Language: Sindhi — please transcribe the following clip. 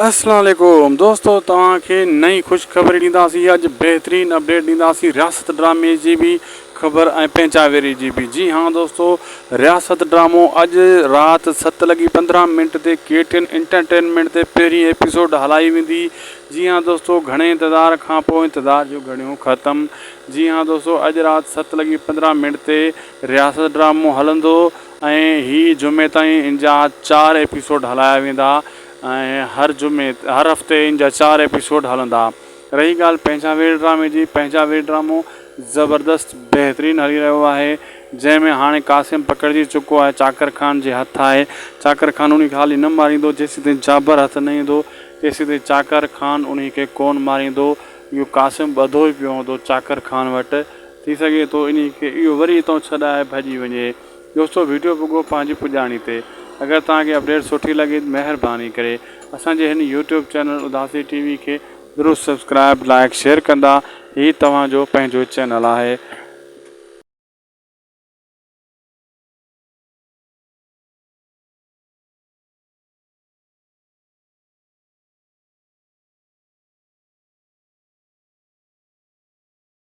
اسلام عليڪم دوستو توهان کي نئين خوشخبري ڏينداسين اڄ بهترين اپڊيٽ ڏينداسين رياست ڊرامي جي به خبر ۽ پنهنجا ويري جي به جي ها دوستو رياست ڊرامو اڄ رات 7 لڳي 15 منٽ تي ڪي ٽي اين انٽرٽينمينٽ تي پهرين ايپيسوڊ هلائي ويندي جي ها دوستو گهڻي انتظار کان پوء انتظار جون گهڙيون ختم جي ها دوستو اڄ رات 7 لڳي 15 منٽ تي رياست ڊرامو هلندو ۽ هي جمعي تائين ان جا چار ايپيسوڊ هلايا ويندا ۽ هر جمعي هر هفتي ان جا چار ايپيسوڊ هلندا. رهي ڳالهه پنهنجا وير ڊرامي جي پنهنجا وير ڊرامو زبردست بهترين هلي رهيو آهي جنهن ۾ هاڻي قاسم پڪڙجي چڪو آهي چاڪر خان جي هٿ آهي چاڪر خان انهي کي حالي نه ماريندو جيسيتائين جابر هٿ نه ايندو تيسيتائين چاڪر خان انهي کي ڪون ماريندو اهو قاسم ٻڌو ئي پيو هوندو چاڪر خان وٽ ٿي سگهي ٿو انهي کي اهو وري اتان ڇڏائي ڀڄي وڃي. دوستو ويڊيو پڳو پنهنجي پڄاڻي تي اگر توهان کي اپڊيٽ سٺي لڳي ته مهرباني ڪري اسان جي هن يوٽيوب چينل اداسي ٽي وي کي ضرور سبسڪرائب لائيڪ شيئر ڪندا هي توهان جو پنهنجو چينل آهي.